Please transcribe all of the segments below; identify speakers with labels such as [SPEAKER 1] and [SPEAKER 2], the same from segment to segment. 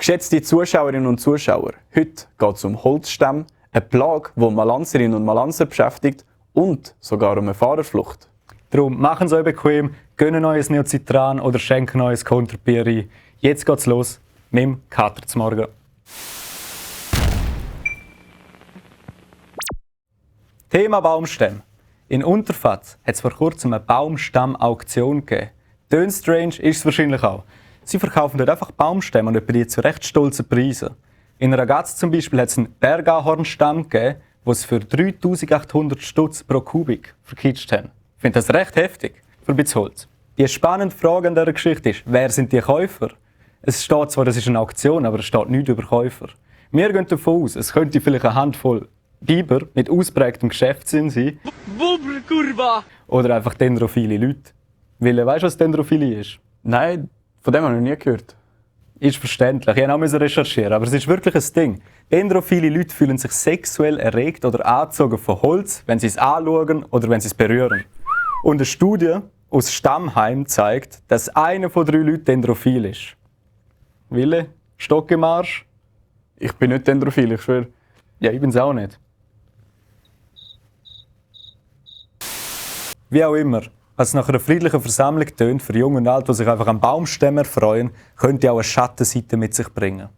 [SPEAKER 1] Geschätzte Zuschauerinnen und Zuschauer, heute geht es um Holzstämme, eine Plage, die Malanserinnen und Malanser beschäftigt und sogar um eine Fahrerflucht.
[SPEAKER 2] Darum machen Sie euch bequem, gönnen euch ein Neocitran oder schenken euch ein Konterbier ein. Jetzt geht's los mit dem Kater zum Morgen. Thema Baumstämme. In Unterfatz hat es vor kurzem eine Baumstamm-Auktion gegeben. Tönt strange ist es wahrscheinlich auch. Sie verkaufen dort einfach Baumstämme und etwa die zu recht stolzen Preisen. In Ragaz zum Beispiel hat es einen Bergahornstamm gegeben, den sie für 3'800 Stutz pro Kubik verkitscht haben. Ich finde das recht heftig für ein bisschen Holz. Die spannende Frage an dieser Geschichte ist, wer sind die Käufer? Es steht zwar, das ist eine Auktion, aber es steht nichts über Käufer. Wir gehen davon aus, es könnte vielleicht eine Handvoll Biber mit ausprägtem Geschäftssinn sein.
[SPEAKER 3] Wuberkurva!
[SPEAKER 2] Oder einfach dendrophile Leute. Wille, weißt du, was Dendrophilie ist?
[SPEAKER 1] Nein, von dem habe ich noch nie gehört.
[SPEAKER 2] Ist verständlich, ich musste auch recherchieren, aber es ist wirklich ein Ding. Dendrophile Leute fühlen sich sexuell erregt oder angezogen von Holz, wenn sie es anschauen oder wenn sie es berühren. Und eine Studie aus Stammheim zeigt, dass einer von 3 Leuten dendrophil ist. Wille, Stock im Arsch?
[SPEAKER 1] Ich bin nicht dendrophil, ich schwöre.
[SPEAKER 2] Ja, ich bin's auch nicht. Wie auch immer, als es nach einer friedlichen Versammlung tönt, für Jung und Alt, die sich einfach am Baumstämmen erfreuen, könnte auch eine Schattenseite mit sich bringen.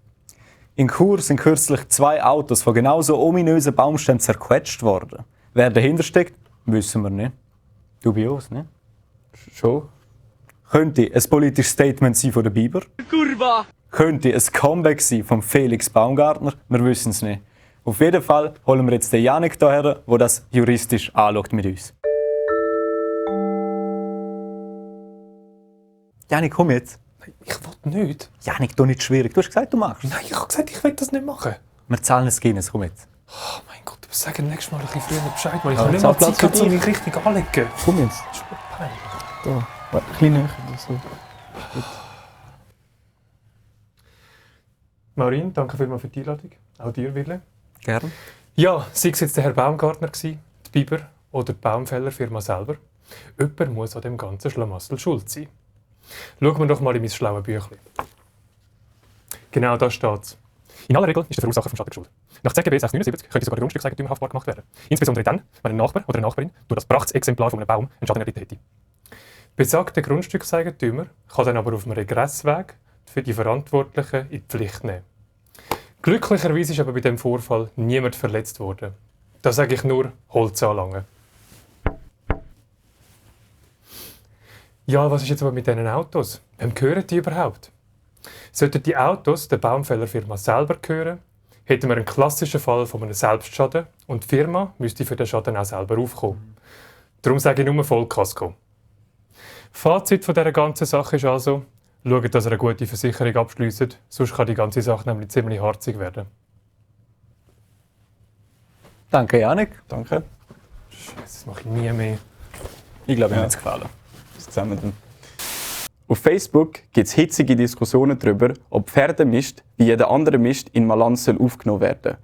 [SPEAKER 2] In Chur sind kürzlich 2 Autos von genauso ominösen Baumstämmen zerquetscht worden. Wer dahinter steckt, wissen wir nicht. Dubios, ne?
[SPEAKER 1] Schon?
[SPEAKER 2] Könnte ein politisches Statement sein von der Biber?
[SPEAKER 3] Kurva!
[SPEAKER 2] Könnte ein Comeback sein von Felix Baumgartner? Wir wissen es nicht. Auf jeden Fall holen wir jetzt den Janik hierher, der das juristisch anschaut mit uns. Janik, komm jetzt.
[SPEAKER 4] Ich will nicht.
[SPEAKER 2] Janik, du nicht schwierig. Du hast gesagt, du machst.
[SPEAKER 4] Nein, ich habe gesagt, ich will das nicht machen.
[SPEAKER 2] Wir zahlen es Guinness, komm jetzt.
[SPEAKER 4] Oh mein Gott, du sag nächstes Mal ein bisschen früher Bescheid, weil ich
[SPEAKER 2] Ja,
[SPEAKER 4] habe nicht
[SPEAKER 2] jetzt
[SPEAKER 4] mal
[SPEAKER 2] auch Platz
[SPEAKER 4] Zeit,
[SPEAKER 2] für
[SPEAKER 4] um
[SPEAKER 2] dich.
[SPEAKER 4] mich richtig anzulegen.
[SPEAKER 2] Komm jetzt.
[SPEAKER 4] Das ist peinlich.
[SPEAKER 2] Da, ein bisschen näher. So.
[SPEAKER 4] Maureen, danke vielmals für die Einladung. Auch dir, Wille.
[SPEAKER 2] Gerne.
[SPEAKER 4] Ja, sei es jetzt der Herr Baumgartner gewesen, die Biber oder die Baumfällerfirma selber. Jemand muss an dem ganzen Schlamassel schuld sein. Schauen wir doch mal in mein schlaues Büchlein. Genau, da steht's. In aller Regel ist der Verursacher vom Schaden schuld. Nach ZGB 679 könnte sogar der Grundstückseigentümer haftbar gemacht werden. Insbesondere dann, wenn ein Nachbar oder eine Nachbarin durch das Prachtexemplar von einem Baum einen Schaden erlitten hätte. Besagter Grundstückseigentümer kann dann aber auf einem Regressweg für die Verantwortlichen in die Pflicht nehmen. Glücklicherweise ist aber bei diesem Vorfall niemand verletzt worden. Da sage ich nur Holz anlangen. Ja, was ist jetzt aber mit diesen Autos? Wem gehören die überhaupt? Sollten die Autos der Baumfällerfirma selber gehören, hätten wir einen klassischen Fall von einem Selbstschaden und die Firma müsste für den Schaden auch selber aufkommen. Darum sage ich nur Vollkasko. Fazit von dieser ganzen Sache ist also, schaut, dass ihr eine gute Versicherung abschliesst, sonst kann die ganze Sache nämlich ziemlich harzig werden.
[SPEAKER 2] Danke, Janik.
[SPEAKER 1] Danke.
[SPEAKER 4] Scheiße, das mache ich nie mehr.
[SPEAKER 2] Ich glaube, mir
[SPEAKER 1] Ja.
[SPEAKER 2] hat es gefallen.
[SPEAKER 1] Bis zusammen dann. Auf Facebook gibt es hitzige Diskussionen darüber, ob Pferdemist wie jeder andere Mist in Malanz aufgenommen werden.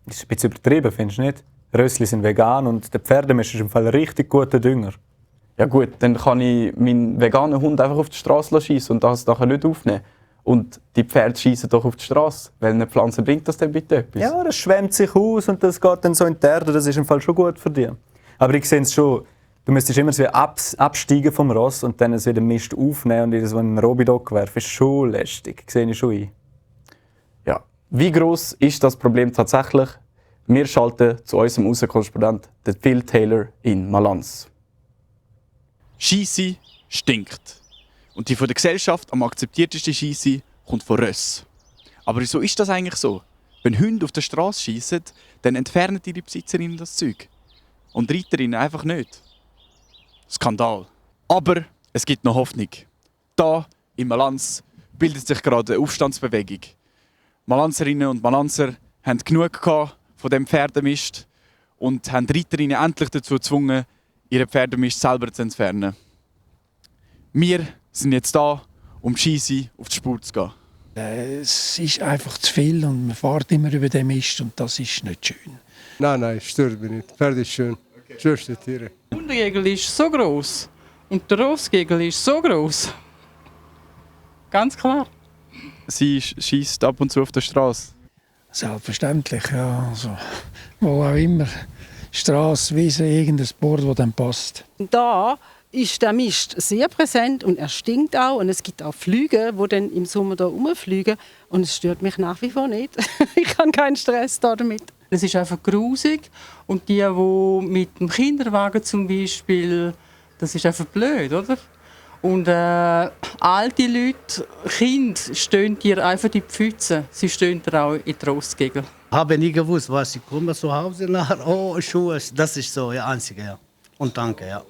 [SPEAKER 2] Das ist ein bisschen übertrieben, findest du nicht? Rössli sind vegan und der Pferdemist ist im Fall ein richtig guter Dünger.
[SPEAKER 1] Ja gut, dann kann ich meinen veganen Hund einfach auf die Straße schießen und das nachher nicht aufnehmen. Und die Pferde schießen doch auf die Straße. Welche Pflanze bringt das denn bitte etwas?
[SPEAKER 2] Ja, das schwemmt sich aus und das geht dann so in die Erde. Das ist im Fall schon gut für dich. Aber ich sehe es schon. Du müsstest immer so absteigen vom Ross und dann so den Mist aufnehmen und in so einen Robidog werfen. Das ist schon lästig. Das sehe ich schon ein.
[SPEAKER 1] Ja. Wie gross ist das Problem tatsächlich? Wir schalten zu unserem Außenkorrespondent, Phil Taylor, in Malanz.
[SPEAKER 5] Scheisse stinkt. Und die von der Gesellschaft am akzeptiertesten Scheisse kommt von Röss. Aber wieso ist das eigentlich so? Wenn Hunde auf der Straße schiessen, dann entfernen ihre Besitzerinnen das Zeug. Und Reiterinnen einfach nicht. Skandal. Aber es gibt noch Hoffnung. Da, in Malanz, bildet sich gerade eine Aufstandsbewegung. Malanzerinnen und Malanzer haben genug von dem Pferdemist und haben Reiterinnen endlich dazu gezwungen, ihren Pferdemist selber zu entfernen. Wir sind jetzt da, um Scheisse auf die Spur zu gehen.
[SPEAKER 6] Es ist einfach zu viel und man fährt immer über den Mist und das ist nicht schön.
[SPEAKER 7] Nein, stört mich nicht. Pferd ist schön. Schönste Tiere.
[SPEAKER 3] Der Hundegegel ist so gross und der Rossgegel ist so gross. Ganz klar.
[SPEAKER 5] sie schießt ab und zu auf der Straße?
[SPEAKER 6] Selbstverständlich, ja. Also, wo auch immer. Straße, Wiese, irgendein Board, das dann passt.
[SPEAKER 8] Da ist der Mist sehr präsent und er stinkt auch. Und es gibt auch Flüge, die dann im Sommer da rumfliegen. Und es stört mich nach wie vor nicht. Ich habe keinen Stress damit.
[SPEAKER 3] Es ist einfach grusig. Und die mit dem Kinderwagen zum Beispiel, das ist einfach blöd, oder? Und alte Leute, Kinder, stehen dir einfach in die Pfütze. Sie stehen dir auch in die Rostgegel.
[SPEAKER 9] Ich habe nie gewusst, was ich komme zu Hause nachher. Oh, Schuhe, das ist so, ja, einzige, ja. Und danke, ja.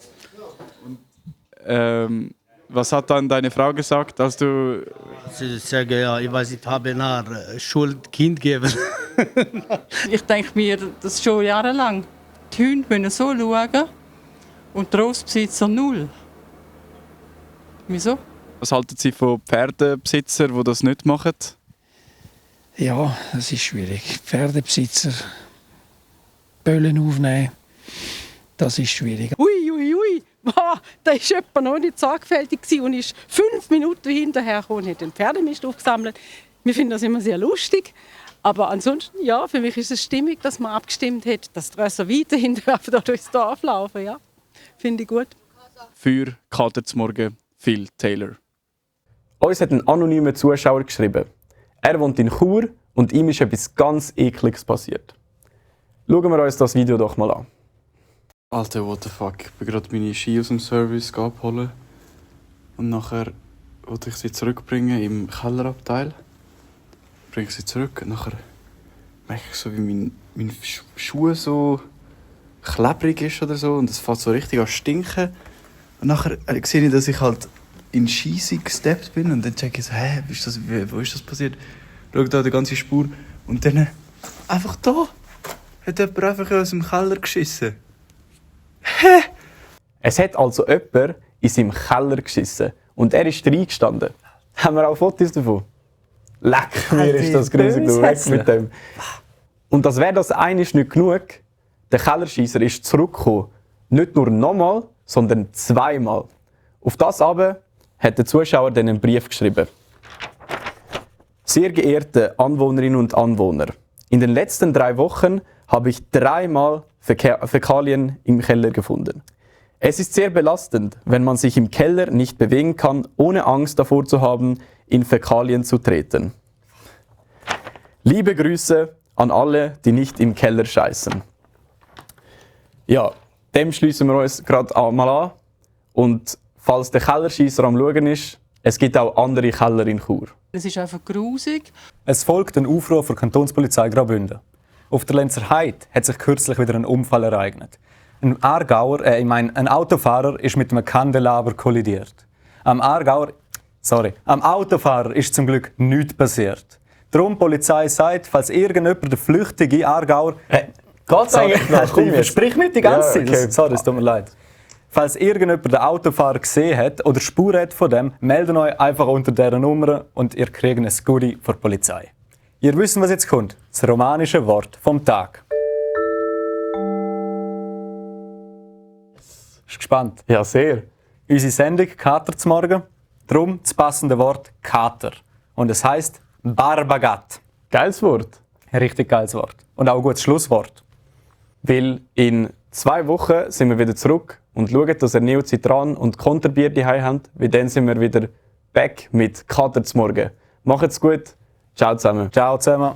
[SPEAKER 5] Was hat dann deine Frau gesagt, als du...
[SPEAKER 9] Sie sagen, ja, ich weiß, ich habe nach Schuld Kind gegeben.
[SPEAKER 3] Ich denke mir, das ist schon jahrelang. Die Hunde müssen so schauen und die Rostbesitzer null. Wieso?
[SPEAKER 5] Was halten Sie von Pferdebesitzern, die das nicht machen?
[SPEAKER 6] Ja, das ist schwierig. Pferdebesitzer, Böllen aufnehmen, das ist schwierig.
[SPEAKER 8] Ui, ui, ui. Boah, da war jemand noch nicht sorgfältig und ist 5 Minuten hinterher gekommen und hat den Pferdemist aufgesammelt. Wir finden das immer sehr lustig. Aber ansonsten, ja, für mich ist es stimmig, dass man abgestimmt hat, dass die Rösser weiterhin durchs Dorf laufen. Ja, finde ich gut.
[SPEAKER 5] Für Kater zum Morgen, Phil Taylor.
[SPEAKER 1] Uns hat ein anonymer Zuschauer geschrieben. Er wohnt in Chur und ihm ist etwas ganz Ekliges passiert. Schauen wir uns das Video doch mal an.
[SPEAKER 10] Alter, what the fuck. Ich bin gerade meine Ski aus dem Service abholen. Und nachher wollte ich sie zurückbringen im Kellerabteil. Bringe ich sie zurück und nachher merke ich so, wie mein Schuh so klebrig ist oder so. Und es fängt so richtig an zu stinken. Und nachher sehe ich, dass ich halt in Scheisse gesteppt bin. Und dann checke ich so, wo ist das passiert? Schau da die ganze Spur. Und dann einfach da hat jemand einfach aus dem Keller geschissen.
[SPEAKER 1] Es hat also jemand in seinem Keller geschissen und er ist reingestanden. Haben wir auch Fotos davon? Leck, mir ist das grusig, du weg mit dem. Und das wäre das eines nicht genug. Der Kellerscheisser ist zurückgekommen. Nicht nur nochmal, sondern zweimal. Auf das aber hat der Zuschauer dann einen Brief geschrieben. Sehr geehrte Anwohnerinnen und Anwohner, in den letzten 3 Wochen habe ich 3-mal Fäkalien im Keller gefunden. Es ist sehr belastend, wenn man sich im Keller nicht bewegen kann, ohne Angst davor zu haben, in Fäkalien zu treten. Liebe Grüße an alle, die nicht im Keller scheißen. Ja, dem schließen wir uns gerade einmal an. Und falls der Kellerscheisser am Schauen ist, es gibt auch andere Keller in Chur.
[SPEAKER 3] Es ist einfach grusig.
[SPEAKER 2] Es folgt ein Aufruf der Kantonspolizei Graubünden. Auf der Lenzer Heide hat sich kürzlich wieder ein Unfall ereignet. Ein Autofahrer ist mit einem Kandelaber kollidiert. Am Autofahrer ist zum Glück nichts passiert. Darum die Polizei sagt, falls irgendjemand der flüchtige Aargauer...
[SPEAKER 1] Geht's eigentlich noch?
[SPEAKER 2] Ich versprich nicht die ganze Zeit.
[SPEAKER 1] Ja, okay.
[SPEAKER 2] Sorry, es tut mir leid. Falls irgendjemand den Autofahrer gesehen hat oder Spur hat von dem, meldet euch einfach unter dieser Nummer und ihr kriegt ein Goodie von der Polizei. Ihr wisst, was jetzt kommt. Das romanische Wort vom Tag. Bist du gespannt?
[SPEAKER 1] Ja, sehr.
[SPEAKER 2] Unsere Sendung «Kater zum Morgen», darum das passende Wort «Kater». Und es heisst «Barbagat».
[SPEAKER 1] Geiles Wort.
[SPEAKER 2] Ein richtig geiles Wort. Und auch ein gutes Schlusswort.
[SPEAKER 1] Weil in 2 Wochen sind wir wieder zurück und schauen, dass ihr Neocitran und Konterbier daheim habt. Weil dann sind wir wieder back mit Kater zum Morgen. Macht's gut. Ciao zusammen.
[SPEAKER 2] Ciao zusammen.